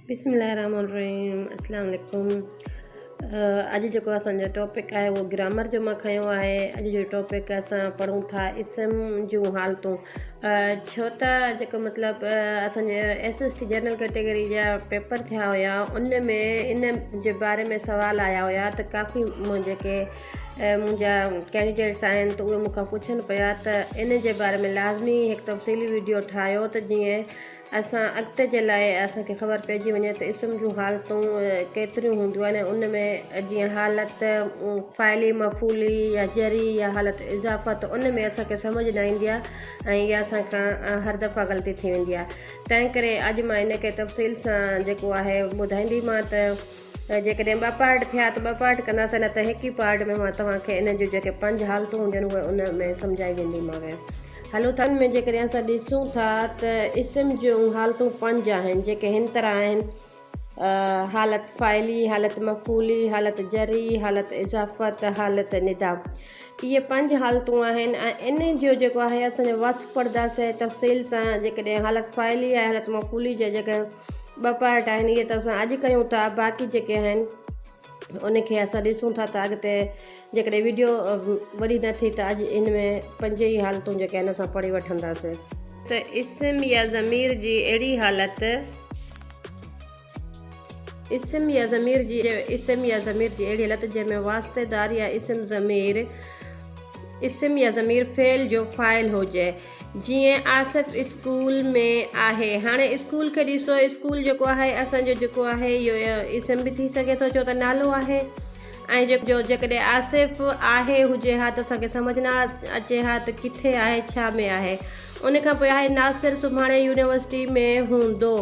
بسم الله الرحمن الرحيم اسلام عليڪم اڄ جيڪو اسان جو ٽاپڪ آهي اهو گرامر جو مان کنيو آهي اڄ جو ٽاپڪ اسان پڙهون ٿا اسم جون حالتون ڇو ته جيڪو مطلب اسان جي S S T general category جا پيپر ٿيا هيا ان ۾ ان جي باري ۾ سوال آيا هيا ته ڪافي جيڪي منهنجا ڪينڊيڊيٽس آهن ته اهي مون کان پڇن پيا ته ان جي باري ۾ لازمي هڪ تفصيلي ويڊيو ٺاهيو ته جيئن اسان اڳتي جي لاء اسان کي خبر پئجي وڃي ته اسم جون حالتون ڪيتريون هونديون آهن ۽ ان ۾ جيئن حالت فاعلي مفعولي يا جري يا حالت اضافت ان ۾ اسان کي سمجهه نه ايندي آهي ۽ اها اسان کان هر دفعا غلطي ٿي ويندي آهي تنهن ڪري اڄ مان ان کي تفصيل سان جيڪو آهي ٻڌائينديمان ته جيڪڏهن ٻه پارٽ ٿيا ته ٻه پارٽ ڪنداسين نه ته هڪ ئي پارٽ ۾ مان توهان کي انهن جون جيڪي پنج حالتون هونديون آهن اهي ان ۾ سمجهائي وينديمانو. هلون ٿا. ان ۾ جيڪڏهن اسان ڏسون ٿا ته اسم جون حالتون پنج آهن جيڪي هن طرح آهن، حالت فاعلي، حالت مفعولي، حالت جري، حالت اضافت، حالت ندا. اهي پنج حالتون آهن ۽ انهن جو جيڪو آهي اسان جو وصف پڙهنداسين تفصيل سان جيڪڏهن حالت فاعلي ۽ حالت مفعولي جا جيڪي ٻه پارٽ آهن اهي ته اسان اڄ ڪيون ٿا باقي جيڪي آهن ان کي اسان ڏسون ٿا ته اڳتي جيڪڏهن ويڊيو وڏي نه ٿي ته اڄ ان ۾ پنج ئي حالتون جيڪي آهن اسان پڙهي وٺنداسين. ته اسم يا ضمير جي اهڙي حالت. اسم يا ضمير جي اسم يا ضمير جي اهڙي حالت جنهن ۾ واسطيدار يا اسم ضمير اسم يا ضمير فعل جو فاعل هجي. جيئن آصف اسڪول ۾ آهي. هاڻي اسڪول کي ڏسو اسڪول جيڪو آهي اسان جو جيڪو آهي اهو اسم به ٿي سگهي ٿو ڇو ته نالو آهي ۽ جو جيڪڏهن آصف آهي هجي ها ته اسان کي سمجهه نه اچي ها ته ڪٿي آهي ڇا ۾ آهي ان کان پوء آهي ناصر سڀاڻي يونيورسٽي ۾ هوندو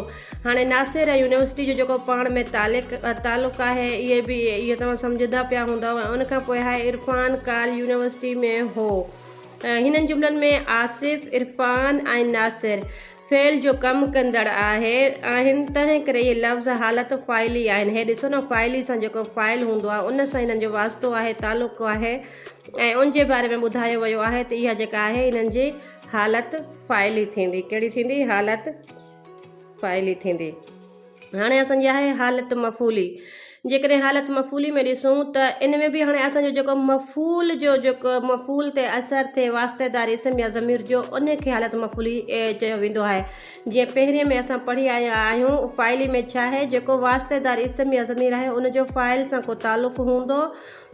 هاڻي ناصر ۽ يونيورسٽي جو جيڪو پاڻ ۾ تعلق تعلق آهي اهي به اهو توهان سمجهندا پيا هوندؤ ۽ ان کان پوء آهي عرفان ڪال يونيورسٽي ۾ هو هنن جملن ۾ آصف، عرفان ۽ ناصر فعل جو ڪم ڪندڙ آهي، آهن، تنهن ڪري اهي لفظ حالت فاعلي آهن. هي ڏسو نه فاعلي سان جيڪو فاعل هوندو آهي ان سان هنن جو واسطو آهي، تعلق آهي ۽ ان جي باري ۾ ٻڌايو ويو آهي ته اها جيڪا آهي انهن جي حالت فاعلي ٿيندي. ڪهڙي ٿيندي؟ حالت فاعلي ٿيندي. هاڻي اسان جي آهي حالت مفعولي. جيڪڏهن حالت مفعولي ۾ ڏسون ته ان ۾ به هاڻي اسان جو جيڪو مفعول جو جيڪو مفعول تي اثر ٿئي واسطيدار اسم يا ضمير جو ان کي حالت مفعولي چيو ويندو آهي. جيئن پهرين ۾ اسان پڙهي آيا آهيون فاعلي ۾ ڇا آهي جيڪو واسطيدار اسم يا ضمير آهي ان جو فاعل سان ڪو تعلق هوندو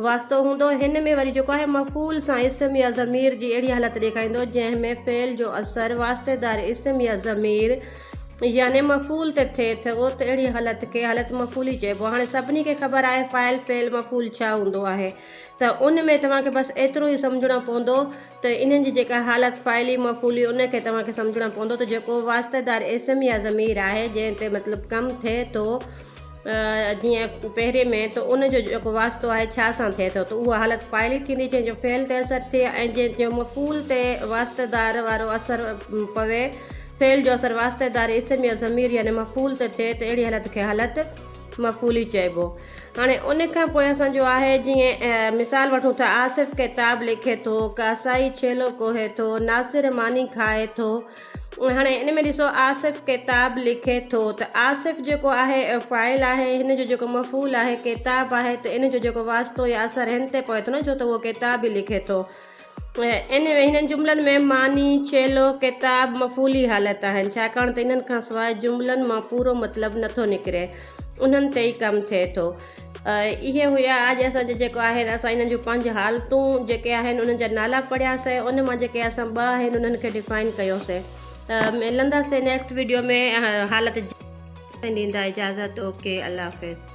واسطو هوندو. هن ۾ وري جيڪو آهي مفعول سان اسم يا ضمير جي اهڙي حالت ڏيکاريندو جنهن ۾ فعل جو اثر واسطيدار اسم يا ضمير يعني مفعول تي ٿئي ٿو ته اهڙي حالت کي حالت مفعولي چئبو آهي. هاڻي سڀني کي خبر آهي فاعل فعل مفعول ڇا هوندو آهي ته ان ۾ توهان کي بس ايترو ئي سمجهڻو پوندو ته انهن جي جيڪا حالت فاعلي مفعولي ان کي توهان کي سمجهڻو پوندو ته جيڪو واسطيدار اسم يا ضمير آهي جنهن تي مطلب ڪم ٿئي ٿو جيئن پهرين ۾ ته ان جو جيڪو واسطو آهي ڇا سان ٿئي ٿو ته اها حالت فاعلي ٿيندي جنهن جو فعل تي اثر ٿئي ۽ جنهن جو مفعول تي واسطيدار وارو اثر پوي فعل جو اثر واسطيدار اسم يا ضمير يعني مفعول تي ٿئي ته اهڙي حالت کي حالت مفعولي چئبو. هاڻي ان کان پوء اسان جو آهي جيئن مثال وٺون ته آصف ڪتاب لکي ٿو، ڪاسائي ڇيلو ڪوهي ٿو، ناصر ماني کائي ٿو. هاڻي ان ۾ ڏسو آصف ڪتاب لکي ٿو ته آصف جيڪو آهي فاعل آهي هن جو جيڪو مفعول آهي ڪتاب آهي ته ان جو جيڪو واسطو يا اثر هن تي پوي ٿو نه ڇو ته اهو ڪتاب ئي لکي ٿو. ان هنن جملن ۾ ماني، ڇيلو، ڪتاب مفعولي حالت آهن ڇاڪاڻ ته انهن کان سواء جملن مان پورو مطلب نٿو نڪري انهن تي ئي ڪم ٿئي ٿو. اهي هيا اڄ اسان جا جيڪو آهن اسان انهن جون پنج حالتون جيڪي آهن انهن جا نالا پڙهياسين ان مان جيڪي اسان ٻه آهن انهن کي ڊفائن ڪيوسين ملنداسين نيڪسٽ ويڊيو ۾ حالت ڏيندا اجازت اوڪي الله حافظ.